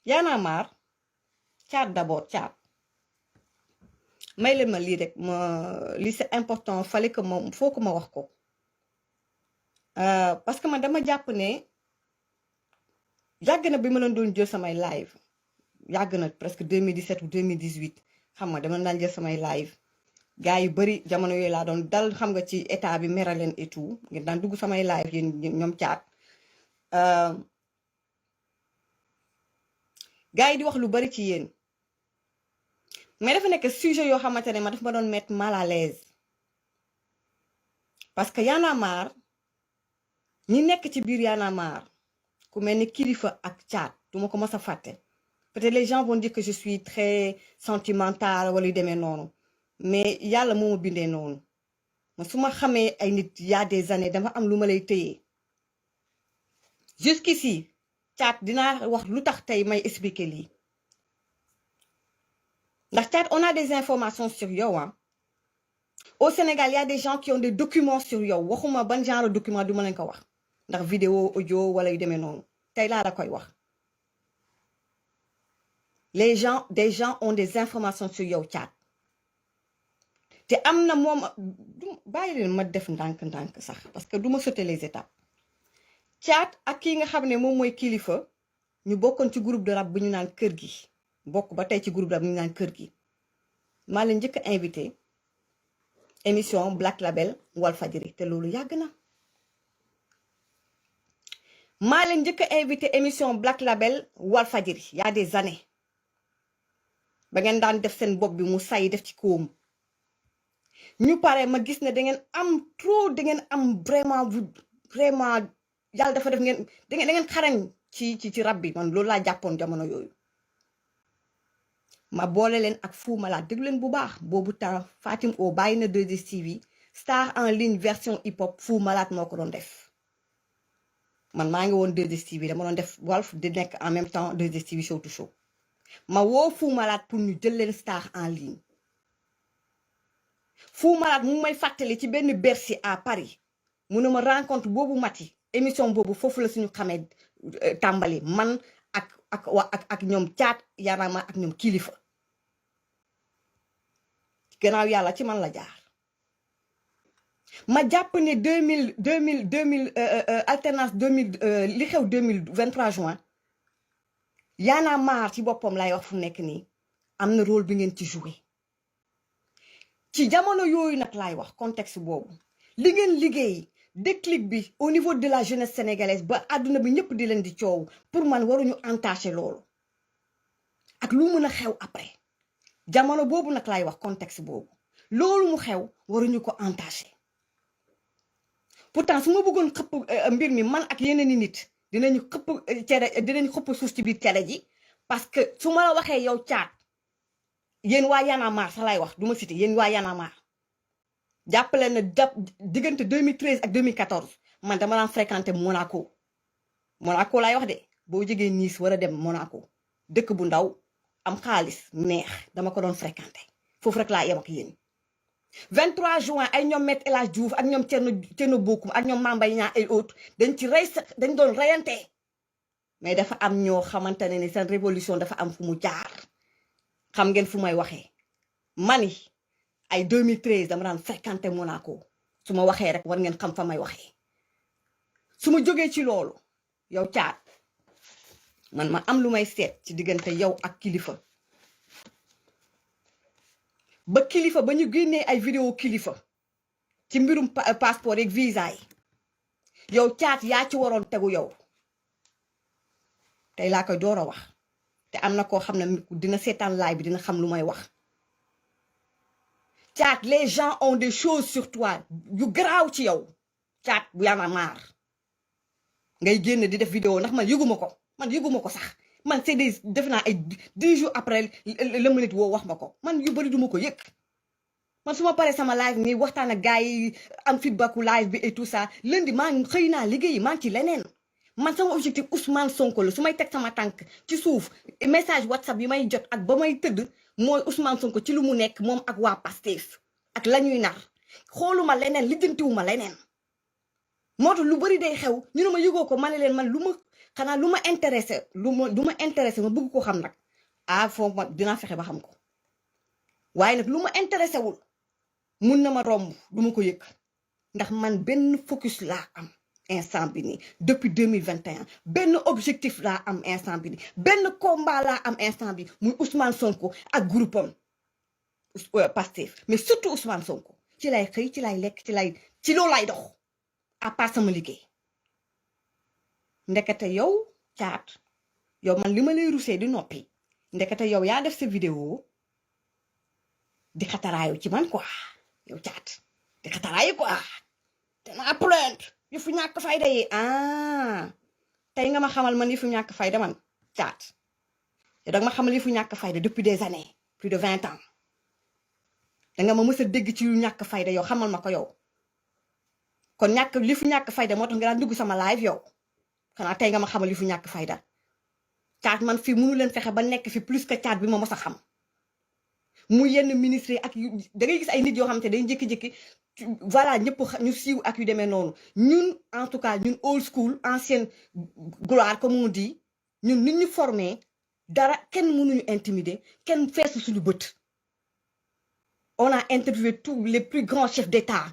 Y'en a marre caat d'abord caat may leen ma lii rek lii c'est important fallait que faut que ma wax ko parce que man dama jàpp ne yàgg na bi ma leen doon jël samay live yàgg na presque 2017 ou 2018 xam nga dama daan jël samay live gars yu bari jamono yooyu laa doon dal xam nga ci état bi mera leen et tout ngeen daan dugg samay live yéen ñoom caat gars yi di wax lu bari ci yéen mais dafa nekk sujet yoo xamante ne ma daf ma doon mettre mal à l'aise parce que Y'en a marre ñi nekk ci biir Y'en a marre ku mel ni Kilifeu ak caat duma ko mës a fàtte peut-être les gens vont dire que je suis très sentimentale wala yu demee noonu mais yàlla moo ma bindee noonu ma su ma xamee ay nit y a des années dama am lu ma lay téye jusqu'ici caat dinaa wax lu tax tey may expliquer lii ndax caat on a des informations sur yow hein. Au Sénégal il y a des gens qui ont des documents sur yow waxuma ban genre document du ma leen ko wax ndax vidéo audio wala yu demee noonu tey laa la koy wax des gens ont des informations sur yow caat te am na moom bàyyi leen ma def ndànk-ndànk sax parce que du ma sauter les étapes caat ak kii nga xam ne moom mooy Kilifeu ñu bokkoon ci groupe de rap bu ñu naan kër gi bokk ba tey ci groupe de rap bu ñu naan kër gi maa leen njëkk a invité émission Black Label Walfadjri te loolu yàgg na maa leen njëkk a invité émission Black Label Walfadjri y a des années ba ngeen daan def seen bopp bi mu say def ci koom ñu pare ma gis ne da ngeen am trop da ngeen am vraiment yàlla dafa def ngeen da ngeen xarañ ci rab bi man loolu laa jàppoon jamono yooyu ma boole leen ak Fou Malade déglu leen bu baax boobu temps Fatim O bàyyi na 2STV Star en ligne version hip hop Fou Malade moo ko doon def man maa ngi woon 2STV dama doon def Walf di nekk en même temps 2STV show to show ma woo Fou Malade pour ñu jël leen Star en ligne Fou Malade mu may fàttali ci benn Bercy à Paris mu ne ma rencontre boobu mati émission boobu foofu la suñu xamee tàmbali man ak ñoom caat Y'en a marre ak ñoom Kilifeu gannaaw yàlla ci man la jaar ma jàpp ne 2000 alternance 2000 li xew 23 juin Y'en a marre ci boppam lay wax fu nekk nii am na rôle bi ngeen ci joué ci jamono yooyu nag laay wax contexte boobu li ngeen liggéey déclic bi au niveau de la jeunesse sénégalaise ba àdduna bi ñëpp di leen di coow pour man waruñu entaché loolu ak lu mën a xew après jamono boobu nag laay wax contexte boobu loolu mu xew waruñu ko entaché pourtant su ma bëggoon xëpp mbir mi man ak yeneen i nit dinañu xëpp suuf ci biir cere ji parce que su ma la waxee yow caat yéen waa Y'en a marre sax laay wax du ma cité yéen waa Y'en a marre jàppale na diggante 2013 ak 2014 man dama daan fréquenté Monaco laay wax de boo jógee Nice war a dem Monaco dëkk bu ndaw am xaalis neex dama ko doon fréquenté foofu rek laa yem ak yéen 23 juin ay ñoom Me El Hadji Diouf ak ñoom Thierno Bocoum ak ñoom Mame Mbaye Niang et autres dañ doon reyante mais dafa am ñoo xamante ne ni seen révolution dafa am fu mu jaar xam ngeen fu may waxee mani ay 2013 dama daan fréquenté Monaco su ma waxee rek war ngeen xam fa may waxee su ma jógee ci loolu yow caat man ma am lu may seet ci diggante yow ak Kilifeu ba Kilifeu ba ñu génnee ay vidéo Kilifeu ci mbirum passeport yeeg visa yi yow caat yaa ci waroon tegu yow tey laa koy door a wax te am na koo xam ne dina seetaan live bi dina xam lu may wax caat les gens ont des choses sur toi yu garaaw ci yow caat bu Y'en a marre ngay génn di def vidéo ndax man yëguma ko sax man c'est des def naa ay 10 jours après la minute woo wax ma ko man yu bari duma ko yëg man su ma paree sama live mi waxtaan ak gars yi am feedbacku live bi et tout ça lundi maa ngi xëy naa liggéeyi maa ngi ci leneen man sama objectif Ousmane Sonko la su may teg sama tànk ci suuf message WhatsApp yi may jot ak ba may tëdd mooy Ousmane Sonko ci lu mu nekk moom ak waa Pastef ak la ñuy nar xooluma leneen lijjantiwuma leneen moo tax lu bari day xew ñu ne ma yëgoo ko ma ne leen man lu ma xanaa lu ma intéressé lu ma intéressé ma bëgg ko xam nag ah foofu ma dinaa fexe ba xam ko waaye nag lu ma intéressé wul mun na ma romb du ma ko yëg ndax man benn focus laa am instant bi nii depuis 2021 benn objectif laa am instant bi nii benn combat laa am instant bi muy Ousmane Sonko ak groupe am Pastef mais surtout Ousmane Sonko ci lay xëy ci lay lekk ci loolu lay dox à part sama liggéey ndekete yow caat yow man li ma lay rusee di noppi ndekete yow yaa def sa vidéo di xataraayu ci man quoi yow caat di xataraayu quoi danaa plainte yu fu ñàkk fayda yi tey nga ma xamal man yu fu ñàkk fayda man caat yow danga ma xamal yu fu ñàkk fayda depuis des années plus de 20 ans danga ma mës a dégg ci yu ñàkk fayda yow xamal ma ko yow kon li fu ñàkk fayda moo tax nga daan dugg sama live yow xanaa tey nga ma xamal li fu ñàkk fayda caat man fii mënu leen fexe ba nekk fi plus que caat bi ma mos a xam mu yenn ministre ak da ngay gis ay nit yoo xamante day jékki-jékki voilà ñëpp ñu siiw ak yu demee noonu ñun en tout cas ñun old school ancienne gloire comme on dit ñun nit ñu formé dara kenn mënuñu intimider kenn feesu suñu bët on a interviewé tous les plus grands chefs d'État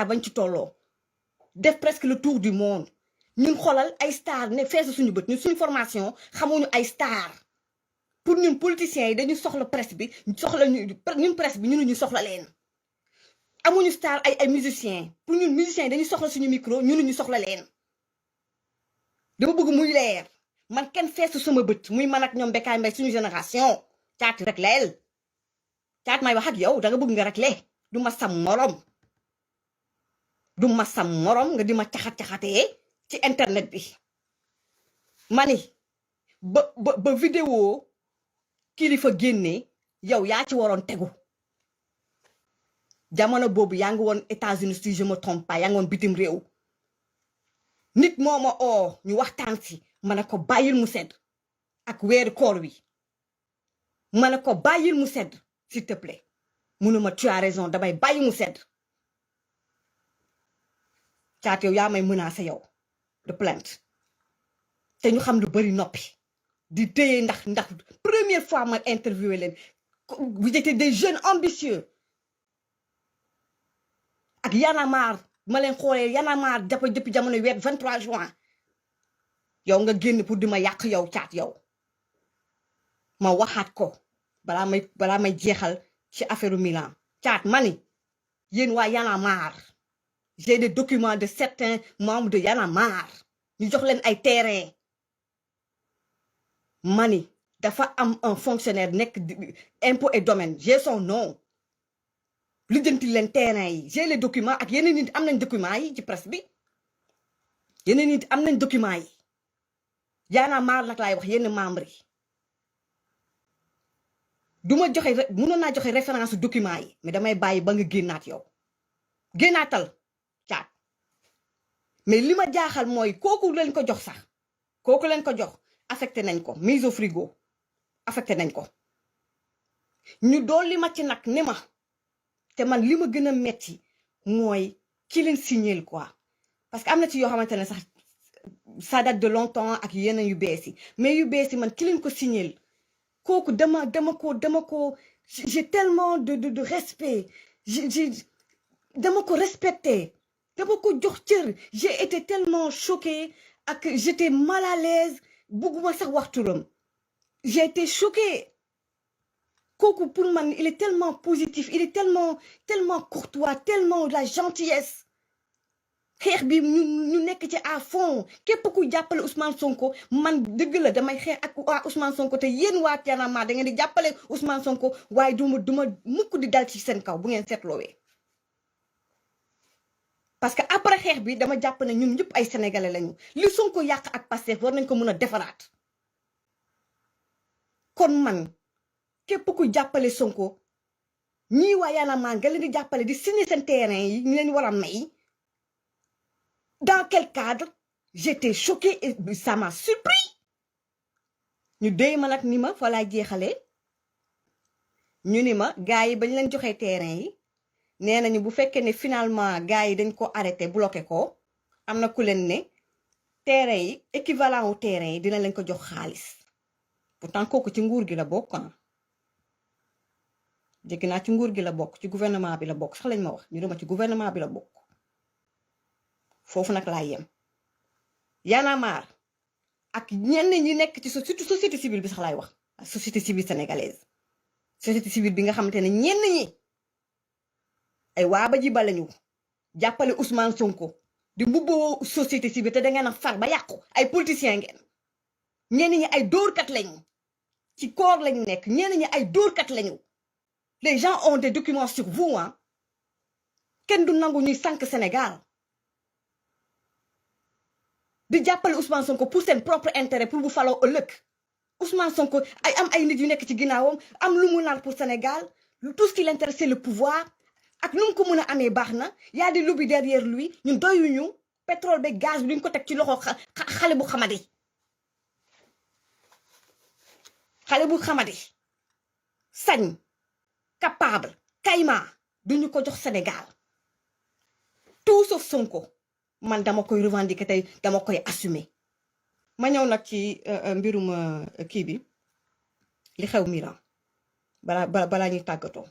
bañ ci tolloo def presque le tour du monde ñun xoolal ay star ne feesu suñu bët ñun suñu formation xamuñu ay star pour ñun politiciens yi dañu soxla presse bi soxla ñun presse bi ñu soxla leen amuñu star ay musiciens pour ñun musiciens yi dañu soxla suñu micro ñu soxla leen dama bëgg muy leer man kenn feesu sama bët muy man ak ñoom Bécaye Mbaye suñu génération caat rek leel caat may wax ak yow da nga bëgg nga rek lee du ma sam morom nga di ma caxat-caxatee ci internet bi mani ba vidéo kilifa génne yow yaa ci waroon tegu jamono boobu yaa ngi woon États-Unis si je me trompe pas yaa ngi woon bitim réew nit moo ma oo ñu waxtaan si ma ne ko bàyyil mu sedd ak weeru koor wi ma ne ko bàyyil mu sedd s'il te plaît munuma tu as raison damay bàyyi mu sedd caat yow yaa may menacé yow de plainte te ñu xam lu bari noppi di téye ndax première fois ma interviewé leen vous étiez des jeunes ambitieux ak Y'en a marre ma leen xoolee Y'en a marre depuis jamono weer 23 juin yow nga génn pour di ma yàq yow caat yow ma waxaat ko balaa may jeexal ci affaire Milan caat mani yéen waa Y'en a marre j'ai des documents de certains membres de Y'en a marre ñu jox leen ay terrain mani dafa am un fonctionnaire nekk impôt et domaine j'ai son nom lijjanti leen terrain yi j'ai les documents ak yeneen nit am nañ documents yi ci presse bi yeneen nit am nañ documents yi Y'en a marre nag laay wax yenn membres yi du ma joxe mënoon naa joxe référence documents yi mais damay bàyyi ba nga génnaat yow génnaatal caat mais li ma jaaxal mooy kooku leen ko jox sax kooku leen ko jox affecté nañ ko mise au frigo affecté nañ ko ñu dolli ma ci nag ne ma te man li ma gën a metti mooy ki leen signeel quoi parce que am na ci yoo xamante ne sax ça date de longtemps ak yeneen yu bees yi mais yu bees yi man ki leen ko signeel kooku dama ko j'ai tellement de respect dama ko respecté dama ko jox cër j'ai été tellement choquée ak j'étais mal à l'aise bugguma sax wax turam j'ai été choquée kooku pour man il est tellement positif il est tellement courtois tellement de la gentillesse xeex bi ñu nekk ci à fond képp ku jàppale Ousmane Sonko man dëgg la damay xeex ak waa Ousmane Sonko te yéen waa Y'en a marre da ngeen di jàppale Ousmane Sonko waaye duma mukk di dal ci seen kaw bu ngeen seetloowee parce que après xeex bi dama jàpp ne ñun ñëpp ay sénégalais lañu li Sonko yàq ak Pastef war nañ ko mën a defaraat kon man képp ku jàppale Sonko ñii waa Y'en a marre nga leen di jàppale di signer seen terrain yi ñu leen war a may dans quel cadre j'étais choquée et ça m'a surpris ñu déy ma nag ni ma fa laa jeexalee ñu ni ma gars yi bañ leen joxee terrain yi nee nañu bu fekkee ne finalement gars yi dañ ko arrêté bloqué ko am na ku leen ne terrain yi équivalent au terrain yi dina leen ko jox xaalis pourtant kooku ci nguur gi la bokk ah dégg naa ci nguur gi la bokk ci gouvernement bi la bokk sax lañ ma wax ñu dama ci gouvernement bi la bokk foofu nag laa yem Y'en a marre ak ñenn ñi nekk ci surtout société civile bi sax laay wax société civile sénégalaise société civile bi nga xamante ne ñenn ñi ay waa ba ji ba lañu jàppale Ousmane Sonko di mbubboo société civile te da ngeen a far ba yàqu ay politiciens ngeen ñenn ñi ay dóorkat lañu ci koor lañu nekk ñenn ñi ay dóorkat lañu les gens ont des documents sur vous hein kenn du nangu ñuy sànq Sénégal di jàppale Ousmane Sonko pour seen propre intérêt pour bu faloo ëllëg Ousmane Sonko ay nit yu nekk ci ginnaawam am lu mu nar pour Sénégal tout ce qui l'intéresse c'est le pouvoir ak nu mu ko mën a amee baax na y a des lobbies derrière lui ñun doyuñu pétrole be gaz bi duñ ko teg ci loxo xale bu xamadi sañ capable kayma duñu ko jox Sénégal tout sauf Sonko man dama koy revendiquer tey dama koy assumer ma ñëw nag ci mbirum kii bi li xew Milan balaa ñuy tàggatoo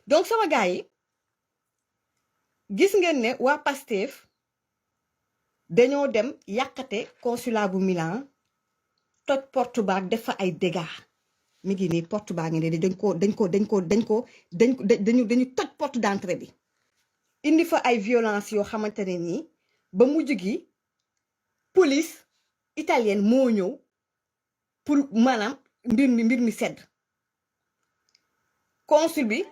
donc sama gars yi gis ngeen ne waa Pastef dañoo dem yàqate consulat bu Milan toj porte ba def fa ay dégâts mi ngi nii porte baa ngi ne dañu toj porte d'entrée bi indi fa ay violence yoo xamante ne nii ba mujj gi police italienne moo ñëw pour maanaam mbir mi sedd consul bi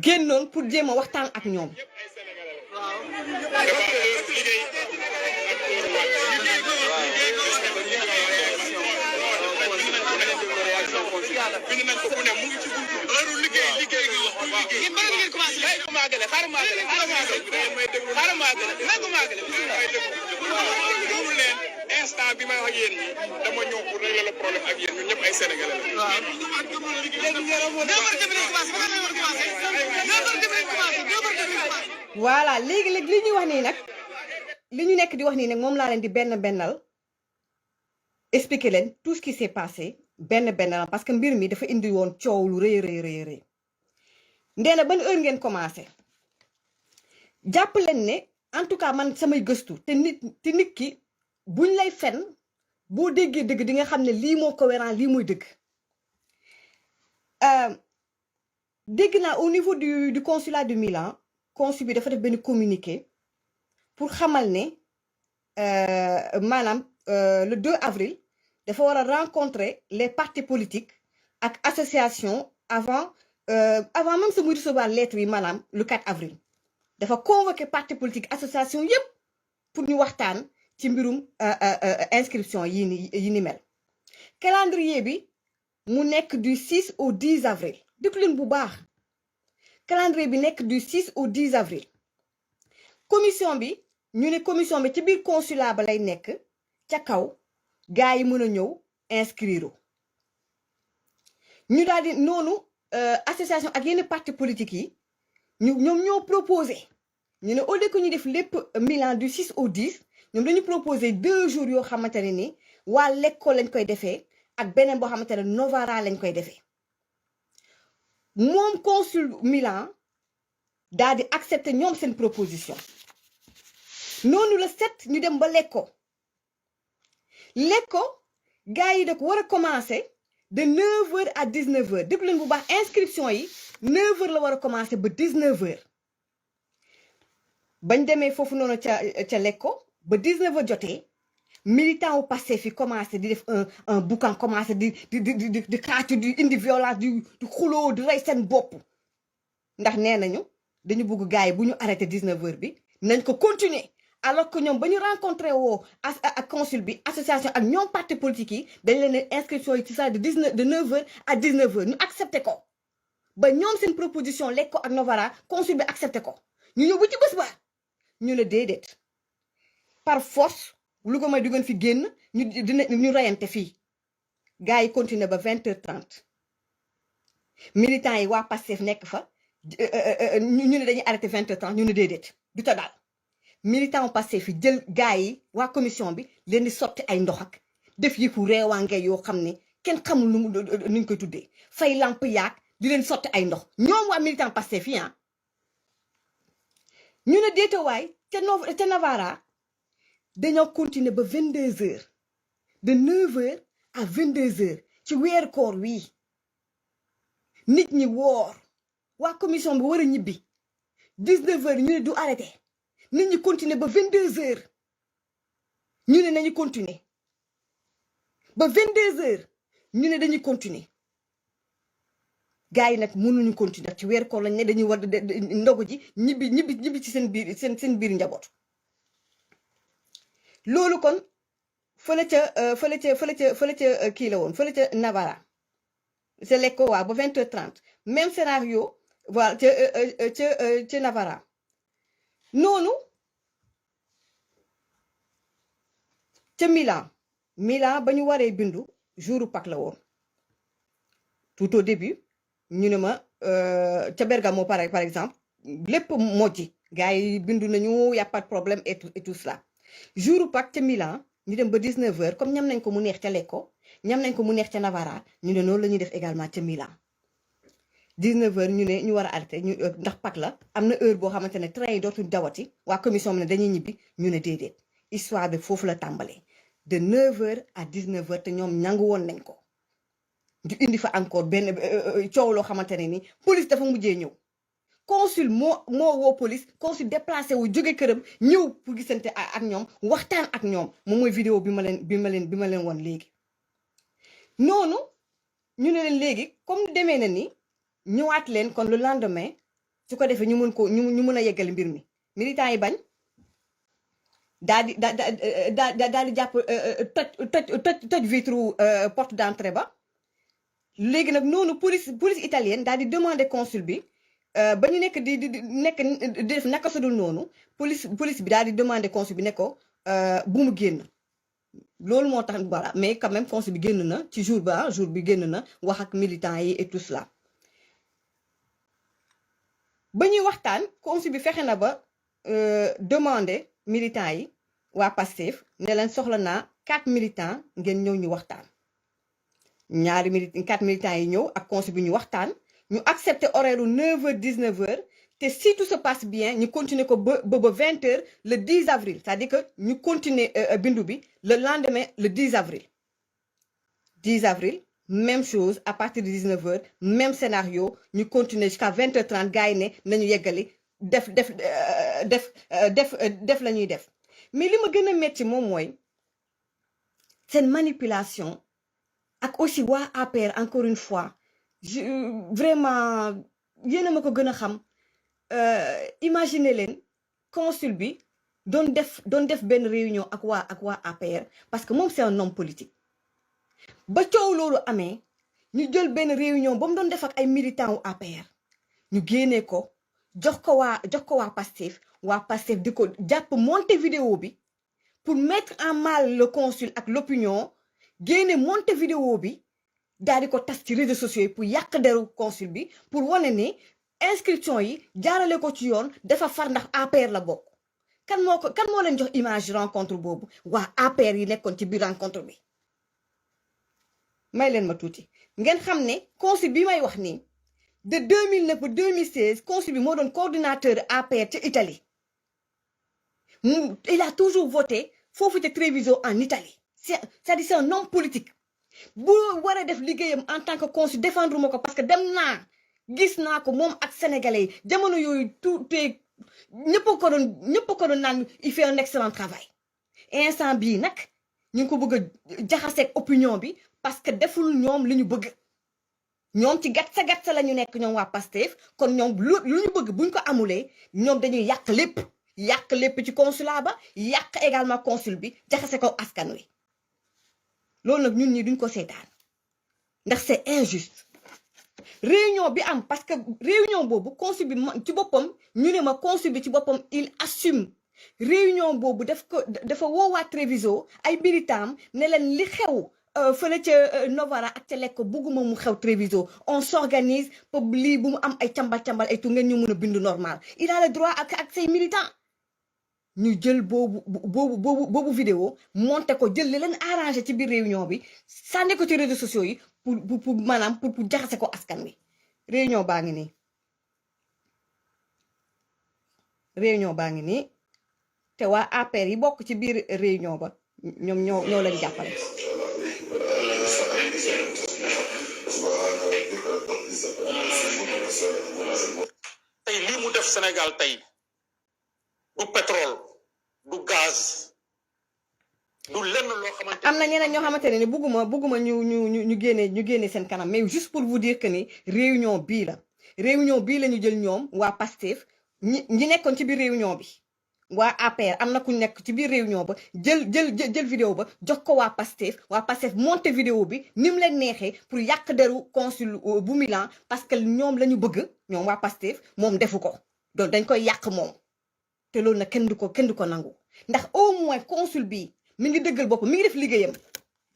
génnoon pour jéem a waxtaan ak ñoom bind nañ ko fu ne mu ngi ci buntu heure liggéey nga wax ngeen bëri ngeen commencé xaaral maagale xaaral maagale déglu leen instant bi may wax ak yéen ñi dama ñëw pour régler le problème ak yéen ñun ñëpp ay sénégalais la voilà léegi li ñuy wax nii nag li ñu nekk di wax nii nag moom laa leen di bennal expliquer leen tout ce qui s'est passé benn parce que mbir mi dafa indi woon coow lu rëy ndeena ban heure ngeen commencé jàpp leen ne en tout cas man samay gëstu te nit ki buñ lay fen boo déggee dëgg di nga xam ne lii moo cohérent lii mooy dëgg dégg naa au niveau du consulat de Milan consul bi dafa def benn communiqué pour xamal ne maanaam le 2 avril dafa war a rencontrer les partis politiques ak association avant même sa muy recevoir lettre yi maanaam le 4 avril dafa convoquer partis politiques association yépp pour ñu waxtaan ci mbirum inscription yi ni mel calendrier bi mu nekk du 6 au 10 avril déglu leen bu baax calendrier bi nekk du 6 au 10 avril commission bi ñu ne commission bi ci biir consulat ba lay nekk ca kaw gaa yi mën a ñëw inscrire ñu daal di noonu association ak yenn parti politique yi ñoom ñoo proposé ñu ne au lieu que ñu def lépp Milan du 6 au 10 ñoom dañu proposé 2 jours yoo xamante ne ni waa Lecco lañ koy defee ak beneen boo xamante ne Novara lañ koy defee moom consul Milan daal di accepté ñoom seen proposition noonu le 7 ñu dem ba Lecco gars yi da ko war a commencer de 9h à 19h déglu leen bu baax inscription yi 9h la war a commencer ba 19h bañ demee foofu noonu ca Lecco ba 19h jotee militant wu Pastef yi commencé di def un boucan commencé di xaatu di indi violence di xuloo di rey seen bopp ndax nee nañu dañu bëgg gars yi bu ñu arrêté 19h bi nañ ko continuer alors que ñoom ba ñu rencontré woo ak consul bi association ak ñoom parti politique yi dañ leen ne inscription yi ci ça de 9h à 19h ñu accepté ko ba ñoom seen proposition Lecco ak Novara consul bi accepté ko ñu ñëw bu ci bés ba ñu ne déedéet par force lu ko may du ngeen fi génn ñu reyante fii gars yi continuer ba 20h30 militants yi waa Pastef nekk fa ñu ne dañuy arrêté 20h30 ñu ne déedéet du ta daal militant passé fi jël gars yi waa commission bi leen di sotti ay ndox ak def yëfu reewaange yoo xam ne kenn xamul nuñ koy tuddee fay lamp yaak di leen sotti ay ndox ñoom waa militant passé fi ñu ne déetawaay ca Novara dañoo continuer ba 22h de 9h à 22h ci weeru koor wii nit ñi woor waa commission bi war a ñibbi 19h ñu ne du arrêté nit ñi continuer ba 22h ñu ne nañu continuer ba 22h ñu ne dañuy continuer gars yi nag mënuñu continuer ci weeru koor lañ ne dañuy war ndogu ji ñibbi ci seen biir njaboot loolu kon fële ca kii la woon fële ca Novara c'est lekko waa ba 20h30 même scénario voilà ca Novara noonu ca Milan ba ñu waree bindu jouru Pâques la woon tout au début ñu ne ma ca Bergamo par exemple lépp mojji gars yi bindu nañu y a pas de problème et tout cela jouru Pâques ca Milan ñu dem ba 19h comme ñam nañ ko mu neex ca Lecco ñam nañ ko mu neex ca Novara ñu ne noonu la ñuy def également ca Milan 19h ñu ne ñu war a arrêté ñu ndax Pâques la am na heure boo xamante ne train yi dootul dawati waa commission bi ne dañuy ñibbi ñu ne déedéet histoire de foofu la tàmbalee de 9h à 19h te ñoom nangu woon nañ ko ñu indi fa encore benn coow loo xamante ne ni police dafa mujjee ñëw consul moo woo police consul déplacé wu jóge këram ñëw pour gisante ak ñoom waxtaan ak ñoom moom mooy vidéo bi ma leen woon léegi noonu ñu ne leen léegi comme demee na ni ñëwaat leen kon le lendemain su ko defee ñu mën a yeggal mbir mi militants yi bañ daal di jàpp toj vitre porte d'entrée ba léegi nag noonu police italienne daal di demander consul bi ba ñu nekk di def naka sudul noonu police bi daal di demander consul bi ne ko bu mu génn loolu moo tax voilà mais quand même consul bi génn na ci jour bi génn na wax ak militants yi et tout cela ba ñuy waxtaan consul bi fexe na ba demander militants yi waa Pastef ne leen soxla naa 4 militants ngeen ñëw ñu waxtaan 4 militants yi ñëw ak consul bi ñu waxtaan ñu accepté horaire 9h 19h te si tout se passe bien ñu continuer ko ba 20h le 10 avril c'est-à-dire que ñu continuer bindu bi le lendemain le 10 avril même chose à partir de 19h même scénario ñu continuer jusqu'à 20h30 gars yi ne nañu yeggali def la ñuy def mais li ma gën a metti moom mooy seen manipulation ak aussi waa APR encore une fois vraiment yéen a ma ko gën a xam imaginer leen consul bi doon def benn réunion ak waa APR parce que moom c'est un homme politique ba coow loolu amee ñu jël benn réunion ba mu doon def ak ay militants wu APR ñu génnee ko jox ko waa Pastef di ko jàpp monter vidéo bi pour mettre en mal le consul ak l'opinion génne monter vidéo bi daal di ko tas ci réseaux sociaux yi pour yàq deru consul bi pour wane ni inscription yi jaarale ko ci yoon dafa far ndax APR la bokk kan moo leen jox image rencontre boobu waa APR yi nekkoon ci biir rencontre bi may leen ma tuuti ngeen xam ne consul bi may wax nii de 2009 ba 2016 consul bi moo doon coordinateur APR ca Italie il a toujours voté foofu ca Treviso en Italie c'est-à-dire c'est un homme politique bu war a def liggéeyam en tant que consul défendre ma ko parce que dem naa gis naa ko moom ak sénégalais yi jamono yooyu tuutee ñëpp ko doon naan il fait un excellent travail instant bii nag ñu ngi ko bëgg a jaxaseeg opinion bi parce que deful ñoom li ñu bëgg ñoom ci gatsa la ñu nekk ñoom waa Pastef kon ñoom lu ñu bëgg buñ ko amulee ñoom dañuy yàq lépp ci consulat ba yàq également consul bi jaxase ko askan wi loolu nag ñun ñi duñ ko seetaan ndax c'est injuste réunion bi am parce que réunion boobu consul bi ci boppam ñu ne ma consul bi ci boppam il assume réunion boobu dafa woowaat Treviso ay militants ne leen li xew fële ca Novara ak ca Lecco bugguma mu xew Treviso on s'organise pour lii bu mu am ay cambal ay tu ngeen ñu mën a bindu normal il a le droit ak say militants ñu jël boobu vidéo monté ko jël li leen arrangé ci biir réunion bi sànni ko ci réseaux sociaux yi pour maanaam pour jaxase ko askan wi réunion baa ngi nii te waa APR yi bokk ci biir réunion ba ñoom ñoo leen jàppale. tey lii mu def Sénégal tey du pétrole du gaz du lenn loo xamante am na ñeneen ñoo xamante ne ni bugguma ñu génne seen kanam mais juste pour vous dire que ni réunion bii la ñu jël ñoom waa Pastef ñi nekkoon ci biir réunion bi waa APR am na ku nekk ci biir réunion ba jël vidéo ba jox ko waa Pastef monté vidéo bi ni mu leen neexee pour yàq deru consul bu Milan parce que ñoom la ñu bëgg ñoom waa Pastef moom defu ko donc dañ koy yàq moom te loolu nag kenn du ko nangu ndax au moins consul bi mi ngi dëggal bopp mi ngi def liggéeyam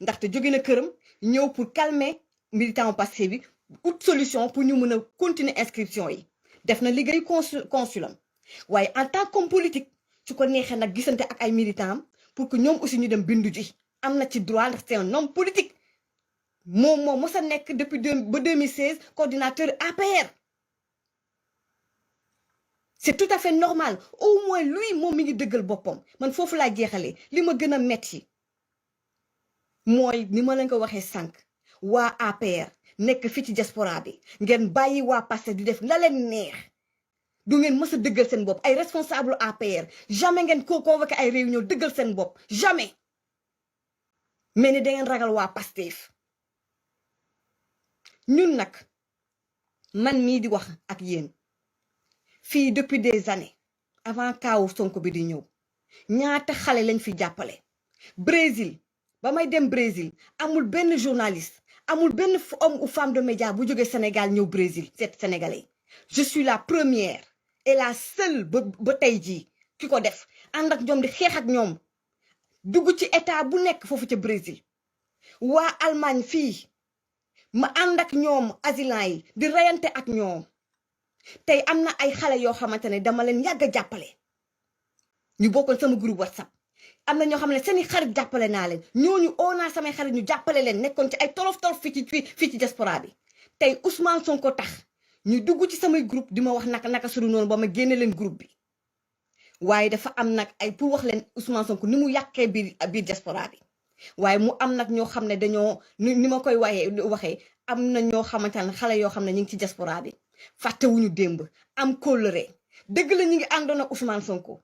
ndaxte jóge na këram ñëw pour calmer militant Pastef bi ut solution pour ñu mën a continuer inscription yi def na liggéeyu consulam waaye en tant qu'homme politique su ko neexee nag gisante ak ay militants pour que ñoom aussi ñu dem bindu ji am na ci droit ndax c'est un homme politique moom mos a nekk depuis 2016 coordinateur APR. C'est tout à fait normal au moins lui moom mi ngi dëggal boppam man foofu laa jeexalee li ma gën a metti mooy ni ma leen ko waxee sànq waa APR nekk fii ci diaspora bi ngeen bàyyi waa Pastef di def la leen neex du ngeen mës a dëggal seen bopp ay responsable APR jamais ngeen ko convoqué ay réunion dëggal seen bopp jamais mais ni da ngeen ragal waa Pastef ñun nag man mii di wax ak yéen fii depuis des années avant kaawu Sonko bi di ñëw ñaata xale lañ fi jàppale Brésil ba may dem Brésil amul benn journaliste amul benn homme ou femme de média bu jógee Sénégal ñëw Brésil c'est sénégalais je suis la première et la seule ba tey jii ki ko def ànd ak ñoom di xeex ak ñoom dugg ci état bu nekk foofu ca Brésil waa Allemagne fii ma ànd ak ñoom asilant yi di reyante ak ñoom tey am na ay xale yoo xamante ne dama leen yàgg a jàppale ñu bokkoon sama groupe WhatsApp am na ñoo xam ne seeni xarit jàppale naa leen ñooñu oo naa samay xarit ñu jàppale leen nekkoon ci ay tolof fii ci diaspora bi tey Ousmane Sonko tax ñu dugg ci samay groupe di ma wax naka suñu noonu ba ma génne leen groupe bi waaye dafa am nag ay pour wax leen Ousmane Sonko ni mu yàqee biir diaspora bi waaye mu am nag ñoo xam ne dañoo ni ma koy waxee am na ñoo xamante ne xale yoo xam ne ñu ngi ci diaspora bi fàttewuñu démb am kóllëre dëgg la ñu ngi àndoon ak Ousmane Sonko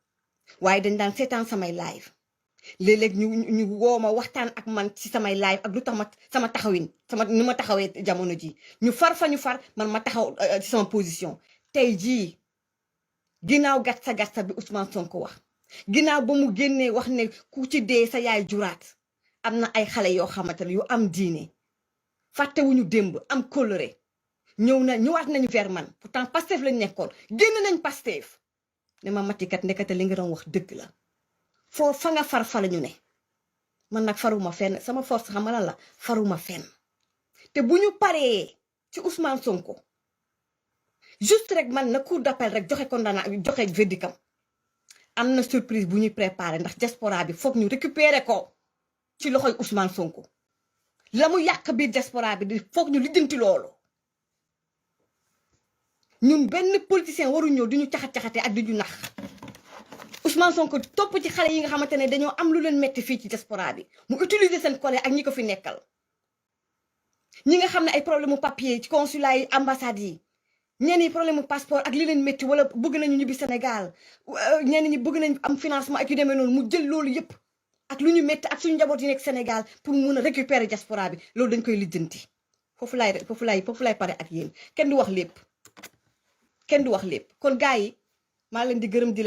waaye dañ daan seetaan samay live léeg-léeg ñu woo ma waxtaan ak man ci samay live ak lu tax sama taxawin ni ma taxawee jamono ji ñu far man ma taxaw ci sama position tey jii ginnaaw gàtta bi Ousmane Sonko wax ginnaaw ba mu génnee wax ne ku ci dee sa yaay juraat am na ay xale yoo xamante ne yu am diine fàttewuñu démb am kóllëre ñëwaat nañu vers man pourtant Pastef lañ nekkoon génn nañ Pastef ne ma matikat ndekete li nga doon wax dëgg la foo fa nga fa la ñu ne man nag faruma fenn sama force xam nga la faruma fenn te bu ñu paree ci Ousmane Sonko juste rek man na cour d'appel rek joxe verdictam am na surprise bu ñuy préparé ndax diaspora bi foog ñu récupérer ko ci loxoy Ousmane Sonko la mu yàq biir diaspora bi di foog ñu lijjanti loolu ñun benn politicien waru ñëw di ñu caxat-caxate ak di ñu nax Ousmane Sonko topp ci xale yi nga xamante ne dañoo am lu leen metti fii ci diaspora bi mu utiliser seen collègue ak ñi ko fi nekkal ñi nga xam ne ay problème mu papier ci consulat yi ambassade yi ñenn ñi problème mu passeport ak li leen métti wala bëgg nañu ñibbi Sénégal ñenn ñi bëgg nañu am financement ak yu demee noonu mu jël loolu yëpp ak lu ñu métti ak suñu njaboot yi nekk Sénégal pour mun a récupérer diaspora bi loolu dañ koy lijjanti foofu laay pare ak yéen kenn du wax lépp kon gars yi maa leen di gërëm di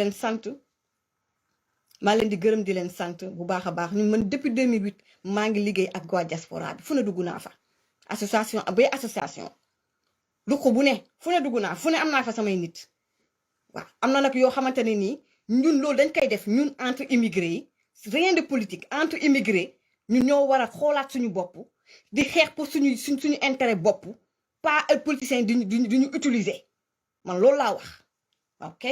leen sant bu baax a baax ñun man depuis 2008 maa ngi liggéey ak waa diaspora bi fu ne dugg naa fa association ruq bu ne fu ne dugg naa fu ne am naa fa samay nit waaw am na nag yoo xamante ne nii ñun loolu dañ koy def ñun entre immigrés yi rien de politique entre immigrés ñun ñoo war a xoolaat suñu bopp di xeex pour suñu intérêt bopp pas ay politiciens duñu utiliser man loolu laa wax ok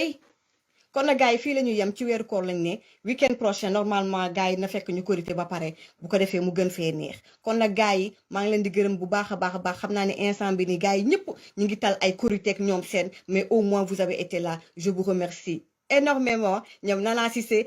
kon nag gars yi fii la ñuy yem ci weeru koor lañ ne week-end prochain normalement gars yi na fekk ñu korité ba pare bu ko defee mu gën fee neex kon nag gars yi maa ngi leen di gërëm bu baax a baax xam naa ne instant bi ni gars yi ñëpp ñu ngi tal ay korité ak ñoom seen mais au moins vous avez été là je vous remercie énormément ñoom Nana Cissé